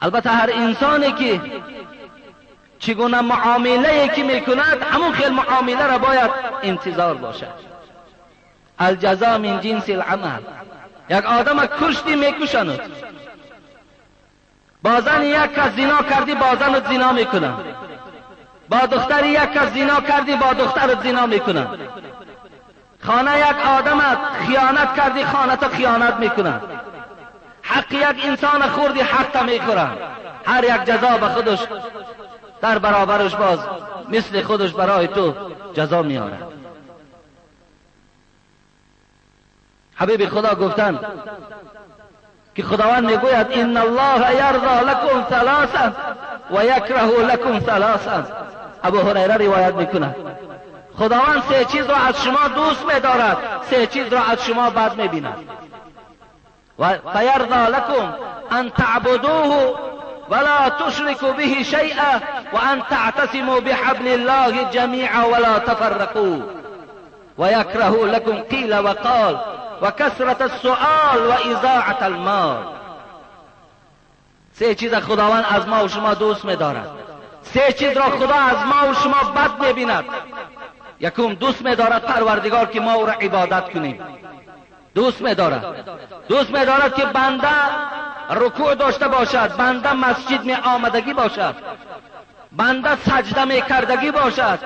البته هر انسانی که چگونه معامله که میکند همون خیل معامله را باید انتظار باشد. الجزا من جنس العمل. یک آدم کشتی میکشند، با زن یک کس زنا کردی با زنت زنا میکنن، با دختر یک کس زنا کردی با دخترت زنا میکنن، خانه یک آدمت خیانت کردی خانه خیانت میکنن، حق یک انسان خوردی حق میخورن. هر یک جزا به خودش در برابرش باز مثل خودش برای تو جزا میاره. حبیب خدا گفتن که خداوند میگوید ان الله یرضی لکم ثلاثا و یکره لکم ثلاثا. ابو هریره روایت میکند خداوند سه چیز را از شما دوست میدارد، سه چیز را از شما بد میبیند. و فیرضی لکم ان تعبدوه ولا تشركوا به شيئا وان تعتصموا بحبل الله جميعا ولا تفرقوا ويكره لكم قيل وقال وكثرة السؤال وإضاعة المال. سه چیز خداوند از ما و شما دوست می‌دارد، سه چیز را خدا از ما و شما بد می‌بیند. یکم دوست می‌دارد پروردگار که ما او را عبادت کنیم، دوست می‌دارد، دوست می‌دارد که بنده رکوع داشته باشد، بنده مسجد می آمدگی باشد، بنده سجده می کردگی باشد،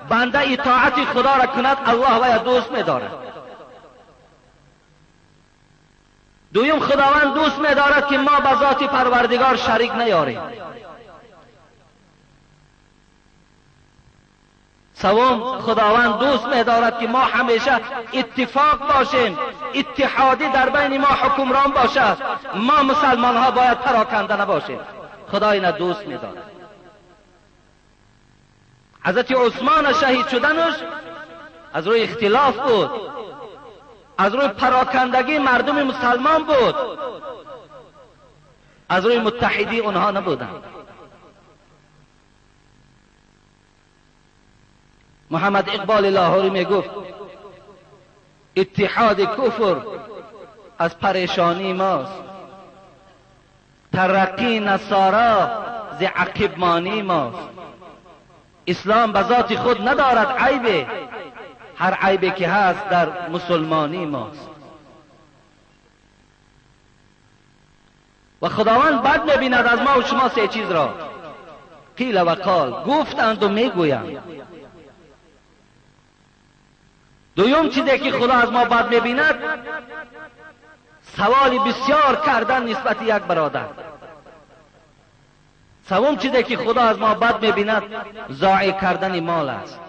بنده اطاعت خدا را کند، الله وی دوست می‌دارد. دویم خداوند دوست می‌دارد که ما به ذات پروردگار شریک نیاریم. سوم خداوند دوست می‌دارد که ما همیشه اتفاق باشیم، اتحادی در بین ما حکمران باشد، ما مسلمان ها باید پراکنده نباشیم. خدا اینا دوست می‌دارد. حضرت عثمان شهید شدنش از روی اختلاف بود، از روی پراکندگی مردم مسلمان بود، از روی متحدی اونها نبودند. محمد اقبال لاهوری میگفت اتحاد کفر از پریشانی ماست، ترقی نصارا ز عقب مانی ماست. اسلام به ذات خود ندارد عیب، هر عیبی که هست در مسلمانی ماست. و خداوند بد میبیند از ما و شما سه چیز را: قیل و قال، گفتند و میگویند. دویم چیزی که خدا از ما بد میبیند سوال بسیار کردن نسبت یک برادر. سوم چیزی که خدا از ما بد میبیند ضایع کردن مال است.